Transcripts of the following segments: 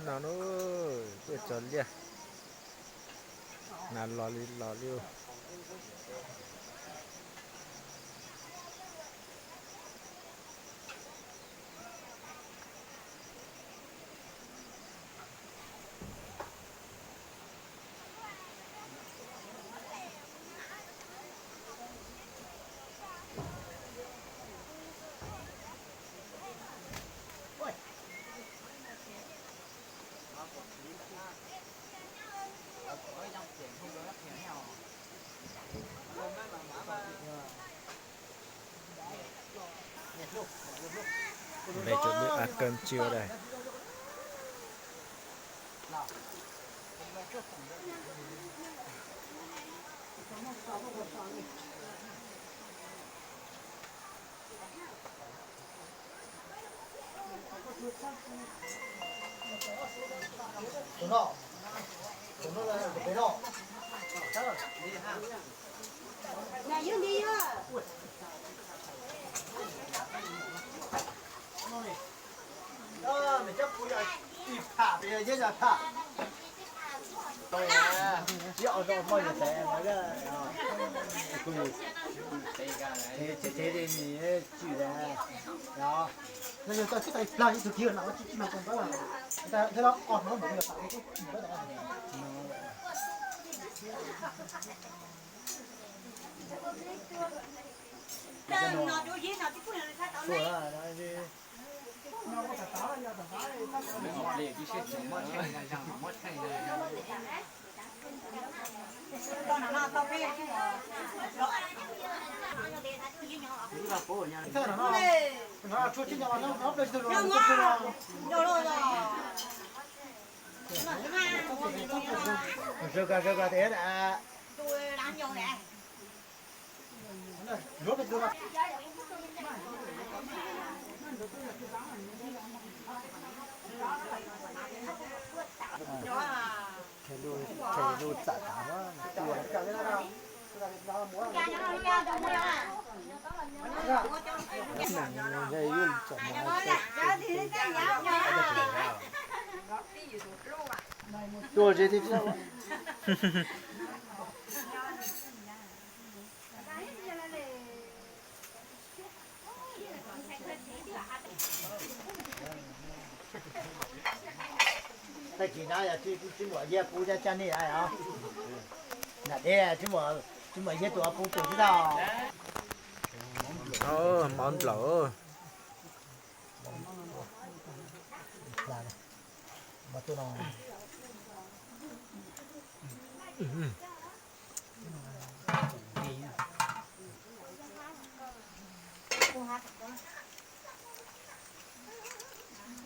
No na, tuaj tso liaj, nas los li los li. Về chuẩn bị ăn cơm trưa đây. Tuaj ze thiab. Tag kis no yog tsis muaj yog kuv cov caj nej os. Nram deb tsis muaj yog tus puv tus tsis tau. Mov nplaum.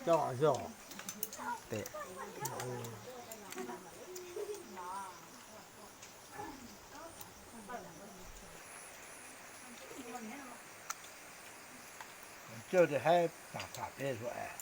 Coj zog. Tes. Coj tes haib pam tham peb suav es.